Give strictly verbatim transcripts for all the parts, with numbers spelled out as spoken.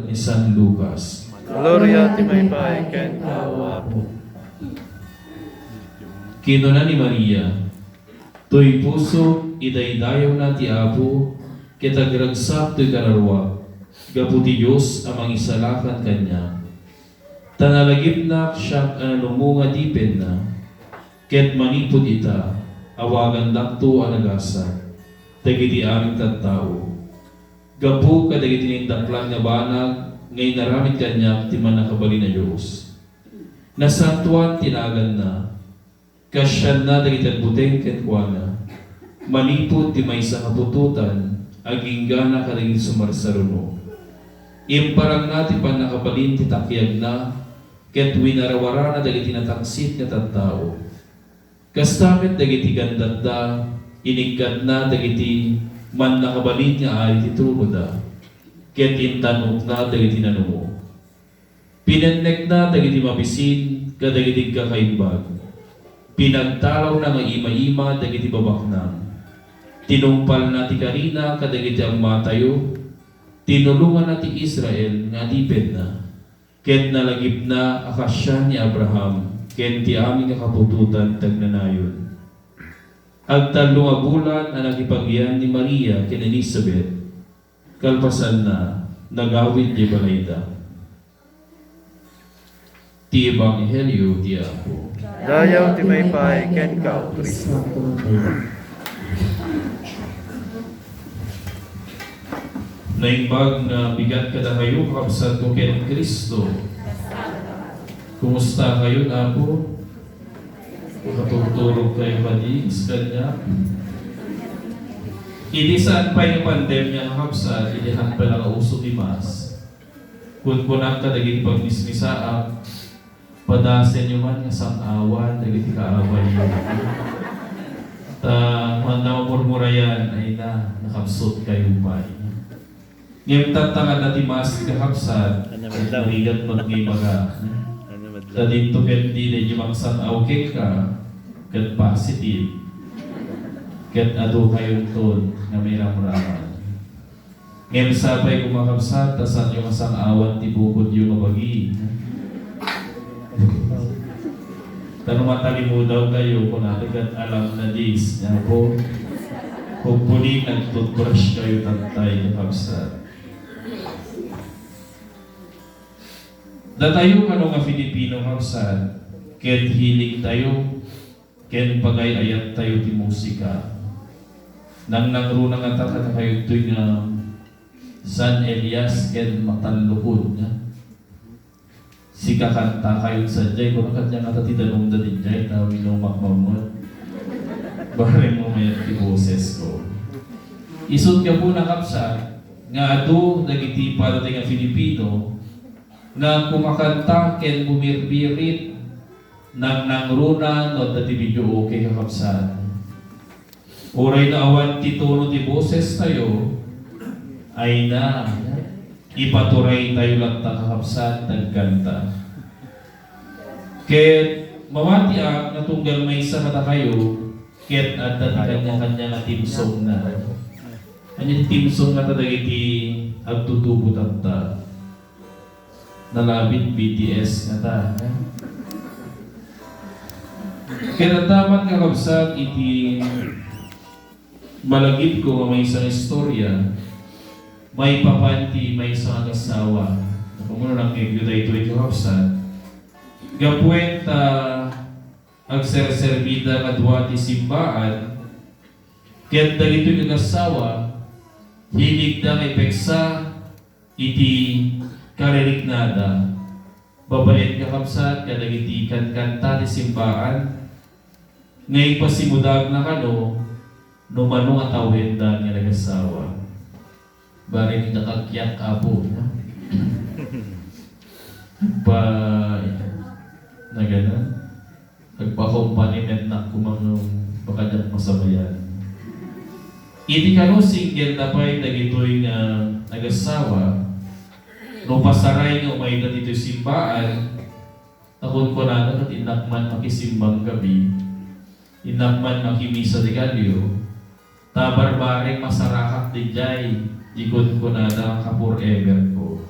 ni San Lucas. Gloria ti maipaay kenka, O Apo. Kinuna ni Maria, "Toy pusok, idaydayawna ti Apo, ket agragsak toy kararuak, gapu ti Dios a mangisalakan kaniak. Ta nalagipnak siak a nanumo nga adipenna, ket manipud ita, awagannakto a nagasat dagiti amin tattao, gapu kadagiti nindaklan nga banag nga inaramid kaniak ti Mannakabalin a Dios. Nasantoan ti naganna, kasianna dagiti agbuteng kenkuana, manipud ti maysa nga putotan, agingga kadagiti sumarsaruno. Imparangna ti pannakabalin ti takiagna, ket winarawarana dagiti natangsit nga tattao. Kasta met dagiti gandatda, inikkatna dagiti mannakabalin nga ari ti tronoda, ket intan-okna dagiti nanumo. Pinennekna dagiti mabisin kadagiti agkakaimbag. Pinagtalawna nga ima-ima dagiti babaknang. Tinungpalna ti karina kadagiti ammatayo. Tinulonganna ti Israel nga adipenna, ket nalagipna a kasia ni Abraham ken ti amin nga kaputotan ti agnanayon." Agtallo nga bulan a nakipagian ni Maria ken Elisabet. Kalpasanna, nagawid ti balayda. Ti Ebanghelio ti Apo. Dayaw ti maipaay kenka, O Cristo. Naimbag nga bigat kadakayo, kakabsatko ken Cristo. Kumusta kayo, Apo? Makaturturog kayo kadi, kaniak. Idi saan pay nga pandemia, kakabsat, idi han pay la nga uso ti mask, kunkunak kadagiti pagmismisaak, padasenyo man nga sang-awan dagiti kaawayyo. Ta, manda mamurmurayan, ay na, nakabsut kayo pay. Ngem tatta nga adda ti mask, kakabsat, Ano, madlaw? Rigat met nga ibaga. Ano, madlaw? Ta dinto ket daydi mangsang-aw kenka, ket positive. Ket adu kayonton nga mairamraman. Ngem sapay koma, kakabsat, ta saanyo nga sang-awan ti bukodyo nga bagi. Ta no matalimudaw kayo, kunada ket alam na dis, Apo. Hopefully, nag-toothbrush kayo tattay, kakabsat. Datayo kano nga Filipino, kakabsat, ket hilig tayo, ken pagay-ayat tayo ti musika. Nangnangruna ngata kadakayo toy nga San Elias ken Matallukod, nga sikakanta kayo sadiay, kuna kaniak ngata ti danumda diay, ta winumak mammet. Bareng mo mayat ti bosesko. Isut' gapuna, kakabsat, nga adu dagiti padatayo nga Filipino nga kumakanta ken bumibirbirit, nangnangruna no adda ti videoke, kakabsat. Uray no awan ti tono ti bosestayo, ay na, ipaturaytayo latta, kakabsat, ti agkanta. Ket mamatiak nga tunggal maysa kadakayo ket adda ti kanya-kanya nga theme songna. Ania ti theme song ngata dagiti agtutubo tatta? Nalabit B T S ngata, ha? Ket adda man, kakabsat, iti malagipko nga maysa nga istorya maipapan ti maysa nga agassawa. Kammuna, nangngegyo daytoy, kakabsat. Gapuenta agserserbida nga dua ti simbaan, ket dagitoy nga agassawa, hiligda nga ipeksa iti kaririknada. Babaen, kakabsat, kadagiti kankanta ti simbaan nga ipasimudagna kano no mano nga tawendan nga nagassawa. Bareng dakagkiak, Apo, no? Pa, nagana? Agpa-accompaniment nak koma nga baka diak masabayan. Iti kano single da pay dagitoy nga agassawa, no pasaray nga umayda ditoy simbaan, ta kunkunada ket innak man makisimbang gabi, innak man makimisa de Gallo, ta barbareng masarakak diay, di kunkunada nga ka-forever ko.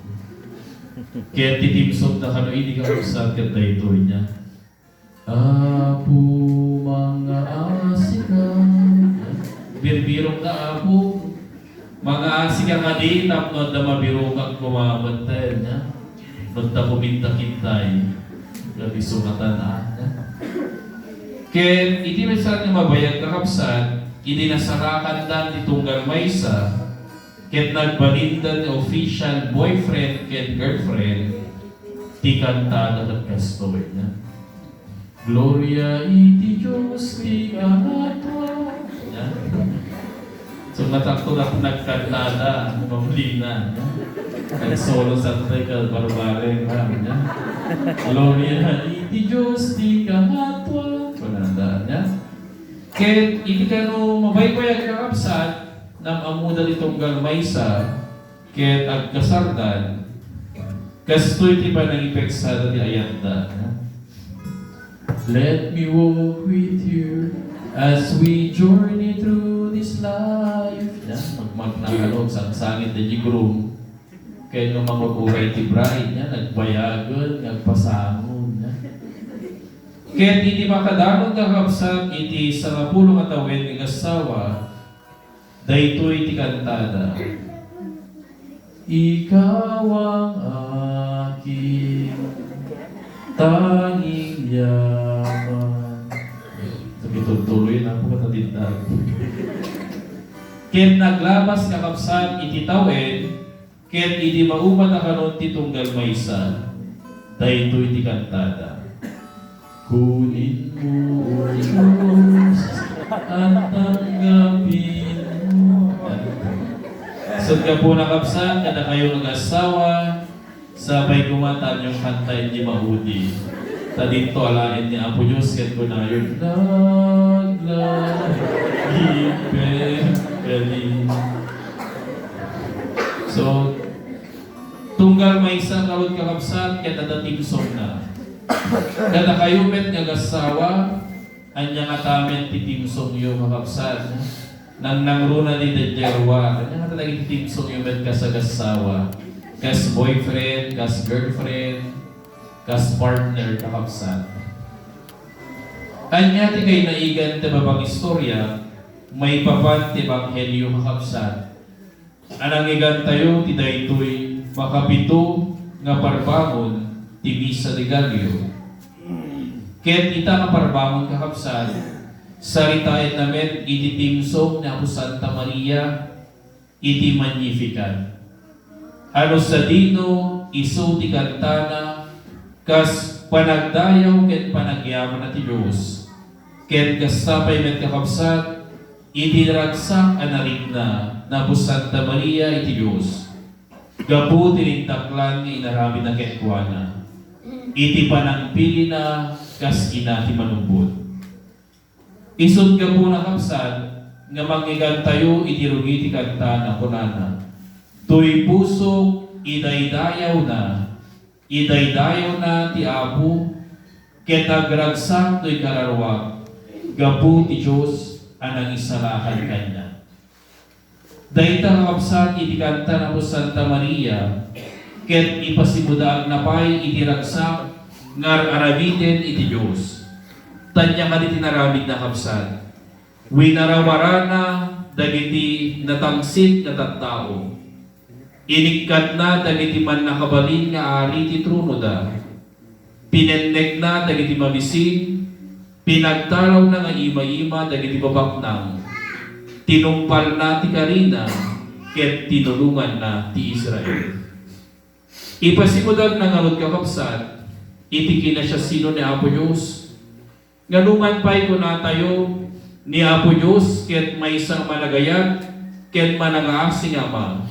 Ket ti theme song na kano idi, kakabsat, ket daytoy niya. Apo, mangaasika. Birbirok na, Apo. Mangaasika kadi tapno adda mabirokak koma metten, ya. Metten kuminta kintay. Kadi sungatan, a, ya. Ket iti maysa nga mabayag, kakabsat, idi nasarakandan ti tunggal maysa, ket nagbalinda ti official boyfriend ken girlfriend, ti kantada ket kastoy, ya. Gloria iti Dios ti kangatoan. Ya. So, matakto na nagkantada, mabalin na, ya. Nagsolo sa tayo ka barbareng, ha, ya. Gloria iti Dios ti kangatoan. Kunada, ya. Ket iti kano mabaybayag, kakabsat, nam-ammoda ti tunggal maysa, ket agkasardan, kastoy ti panangipeksada ti ayatda. Let me walk with you as we journey through this life. Yan, magmagna kano, sangsangit dagiti groom. Kayat nga manguguray ti bride, yan, nagbayagen, nagpasangon, yan. Ket iti makadanon, kakabsat, iti sangapulo nga tawen nga agassawa, daytoy ti kantada. Ikaw ang aking tanging yaman. Sabi, tuloy na po katatindag. Ket naglabas, kakabsat, iti tawen, ket idi maumatan kano ti tunggal maysa, daytoy ti kantada. Kunin mo, O Diyos, at tanggapin mo. Saan ka po nakabsat, kadakayo nga asawa, sapay kumantan yung kanta, hindi maudi. Ta dito alain ni Apo Diyos, ket kunayon, naglagipem kadi. So, tunggal maysa ngarud, kakabsat, ket adda theme song na. Kadakayo met nga agassawa, ania ngata met ti theme song yo, kakabsat? Nangnangruna ti daydiay a ruar. Ania ngata dagiti theme song yo met kas agassawa, kas boyfriend, kas girlfriend, kas partner, kakabsat? Ania ti kainaigan ti mapangistorya maipapan ti ebanghelio, kakabsat? Anangigantayo ti daytoy makapito nga parbangon ti Misa de Gallo. Ket ita nga parbangon, kakabsat, saritaenna met iti theme song ni Apo Santa Maria iti Magnificat. A no sadino isu ti kantana kas panagdayaw ken panagyamanna ti Dios. Ket kasta pay met, kakabsat, iti ragsak a narikna ni Apo Santa Maria iti Dios, gapu ti lindaklan nga inaramidna kenkuana, iti panangpilina kas ina ti manubbot. Isut' gapuna, kakabsat, nga mangngegantayo iti rugi ti kantana, kunana, "Toy pusok, idaydayawna, idaydayawna ti Apo, ket agragsak toy kararuak gapu ti Dios a nangisalakan kaniak." Dayta, kakabsat, iti kanta ni Apo Santa Maria, ket ipasimudaagna pay iti ragsak nga ar-aramiden iti Dios. Ania kadi ti inaramidna, kabsat? Winarawarana dagiti natangsit nga tattao. Inikkatna dagiti mannakabalin nga ari ti tronoda. Pinennekna dagiti mamisin, pinagtalawna nga ima-ima dagiti babaknang. Tinumpalna ti karina, ket tinulonganna ti Israel. Ipasimudagna ngarud, kakabsat, iti kinasiasino ni Apo Dios. Ngano man pay kunatayo, ni Apo Dios ket maysa a managayat ken manangaasi nga Ama.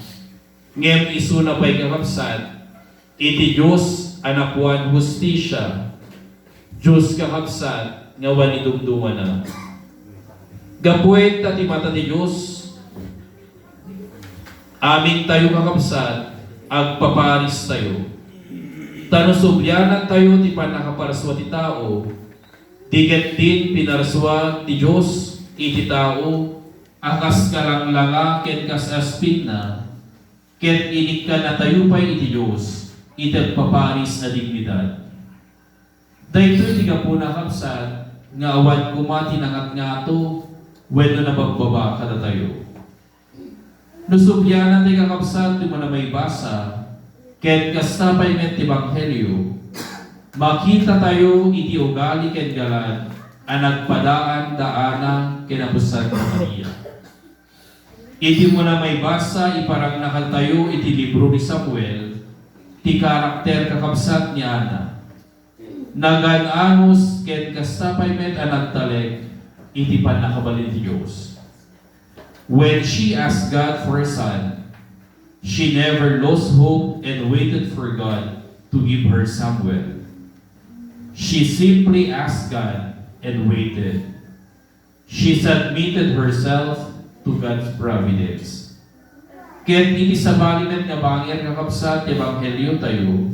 Ngem isuna pay, kakabsat, iti Dios a napuan hustisia, Dios, kakabsat, nga awan idumdumana. Gapuet ta ti mata ti Dios, amintayo, kakabsat, agpaparistayo. Ta no sublianantayo ti pannakaparsua ti tao, di ketdin pinarsua ti Dios iti tao a kas kalanglanga ken kas aspinna, ket inikkannatayo pay iti Dios. iti agpaparis a dignidad. Daytoy ti gapuna, kabsat, nga awan koma ti nangatngato wenno nababbaba kadatayo. No sublianan ti kakabsat ti umuna maibasa, ket kasta pay met ti Ebanghelio, makitatayo iti ugali ken galad a nagpadaan da Ana ken Apo Santa Maria. Iti umuna maibasa, iparangna kadatayo iti libro ni Samuel ti karakter, kakabsat, ni Ana. Nagan-anos ken kasta pay met a nagtalek iti pannakabalin ti Dios. When she asked God for a son, she never lost hope and waited for God to give her Samuel. She simply asked God and waited. She submitted herself to God's providence. Ket iti sabali met nga bangir, kakabsat, ti Ebangheliotayo,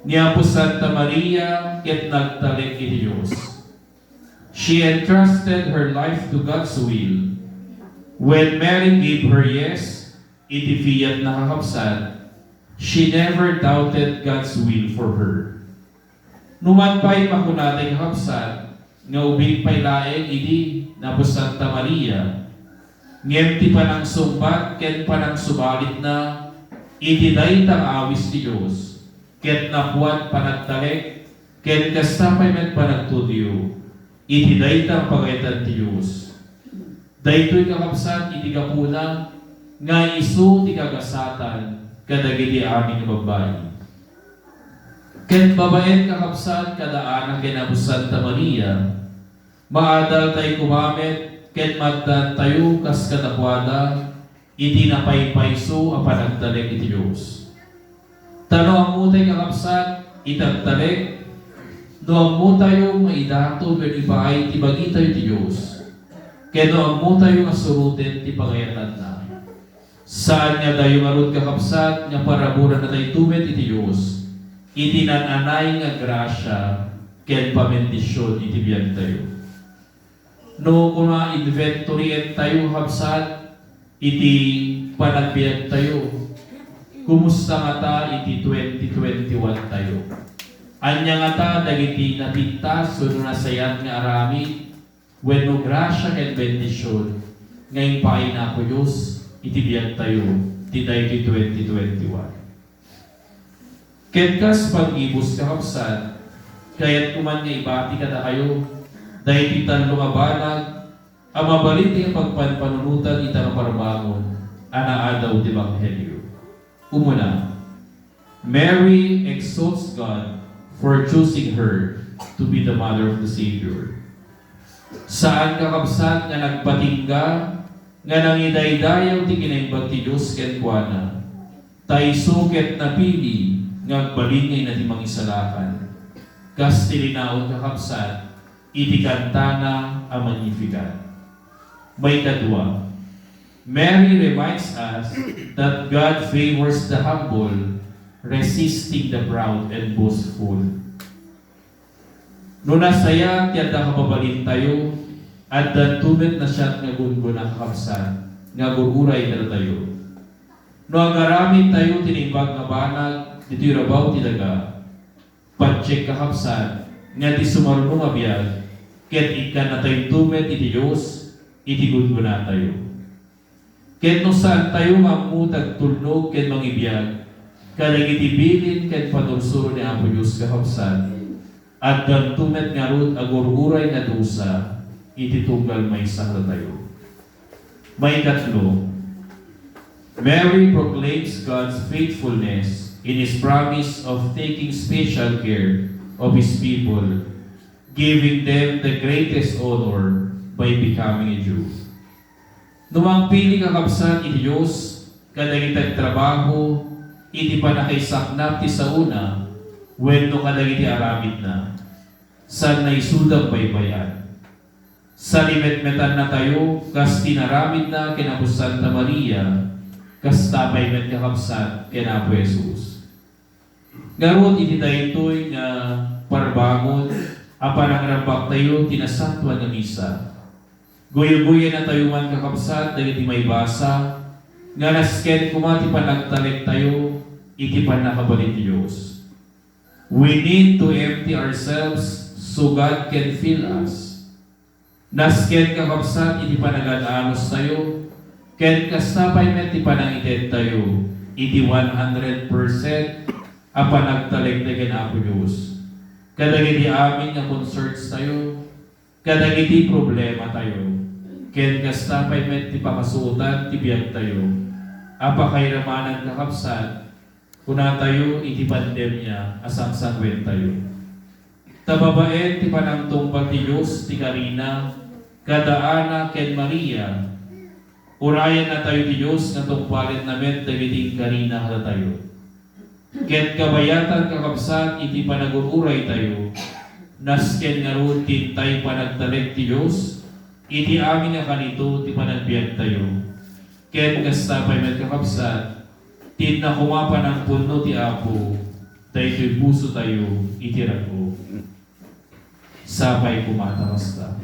ni Apo Santa Maria ket nagtalek iti Dios. She entrusted her life to God's will. When Mary gave her yes iti fiat na, kakabsat, she never doubted God's will for her. Numan pay, makunatay, kakabsat, nga ubing pay laeng idi ni Apo Santa Maria, ngem ti panangsungbat ken panangsubalitna iti dayta nga awis ti Dios, ket napuan panagtalek, ken kasta pay met panagtudyo iti dayta nga pagayatan ti Dios. Daytoy, kakabsat, iti gapuna nga isu ti kagasatan kadagiti amin nga babbai. Ket babaen, kakabsat, kada Ana ken Apo Santa Maria, maadaltayo koma met ken maaddaantayo kas kadakuada iti napaypayso a panagtalek iti Dios. Ta no ammotayo, kakabsat, iti agtalek, no ammotayo nga idaton wenno ipaay ti bagitayo ti Dios, ken no ammotayo nga suroten ti pagayatanna, saan nga dayo ngarud, kakabsat, nga paraburannatayto met iti Dios iti naan-anay nga grasia ken pabendision iti biagtayo. No kuna, inventory-entayo, kabsat, iti panagbiagtayo. Kumusta ngata iti twenty twenty-one tayo? Ania ngata dagiti napintas wenno nasayaat nga aramid wenno grasia ken bendision nga impaay ni Apo Dios iti biagtayo ti daytoy twenty twenty-one? Ket kas panggibus, kakabsat, kayatko man nga ibati kadakayo daytoy tallo nga banag a mabalin ti pagpanpanunotan ita nga parbangon a naadaw ti Ebanghelio. Umuna, Mary exalts God for choosing her to be the mother of the Savior. Saan, kakabsat, nga nagpatingga nga nangidaydayaw ti kinaimbag ti Dios kenkuana, ta isu ket napili nga agbalin nga ina ti Mangisalakan. Kas ti linaon, kakabsat, iti kantana a Magnificat. Maikadua, Mary reminds us that God favors the humble, resisting the proud and boastful. No nasayaat ti adda kababalintayo, addanto met nasiat nga gunggona, kakabsat, nga agur-uray kadatayo. No agaramidtayo ti naimbag nga banag ditoy rabaw ti daga, patiek, kakabsat, nga ti sumaruno nga biag ket ikkannatayonto met iti Dios iti gungonatayo. Ket no saantayo nga ammo ti agtulnog ken mangibiag kadagiti bilin ken panursuro ni Apo Dios, kakabsat, addanto met ngarud agur-uray nga dusa iti tunggal maysa kadatayo. Maikatlo, Mary proclaims God's faithfulness in His promise of taking special care of His people, giving them the greatest honor by becoming a Jew. No mangpili, kakabsat, iti Dios kadagiti agtrabaho iti pannakaisaknap ti saona wenno kadagiti aramidna, saanna isuda baybay-an. Salimetmetannatayo kas ti inaramidna ken Apo Santa Maria, kasta pay met, kakabsat, ken Apo Jesus. Ngarud, iti daytoy nga parbangon a panangrambaktayo ti Nasantoan nga Misa, guyguyanatayo man, kakabsat, dagiti maibasa nga nasken koma ti panagtalektayo iti pannakabalin ti Dios. We need to empty ourselves so God can fill us. Nasken, kakabsat, iti panagan-anustayo, ken kasta pay met ti panangitedtayo iti one hundred percent a panagtalektek ken Apo Dios kadagiti amin nga concerns tayo, kadagiti problema tayo, ken kasta pay met ti pakasuotan ti biag tayo a pakairamanan, kakabsat, kunatayo iti pandemia a sangsangwentayo. Ta babaen ti panangtungpal ti Dios ti karina kada Ana ken Maria, urayannatayo ti Dios nga tungpalenna met dagiti inkarina kadatayo. Ket kabayatan, kakabsat, iti panagur-uraytayo, nasken ngarud ti intay panagtalek ti Dios iti amin nga kanito ti panagbiagtayo. Ket kasta pay met, kakabsat, ti inna koma panangpunno ti Apo daytoy pusotayo iti rag-o. Sapay koma ta kasta.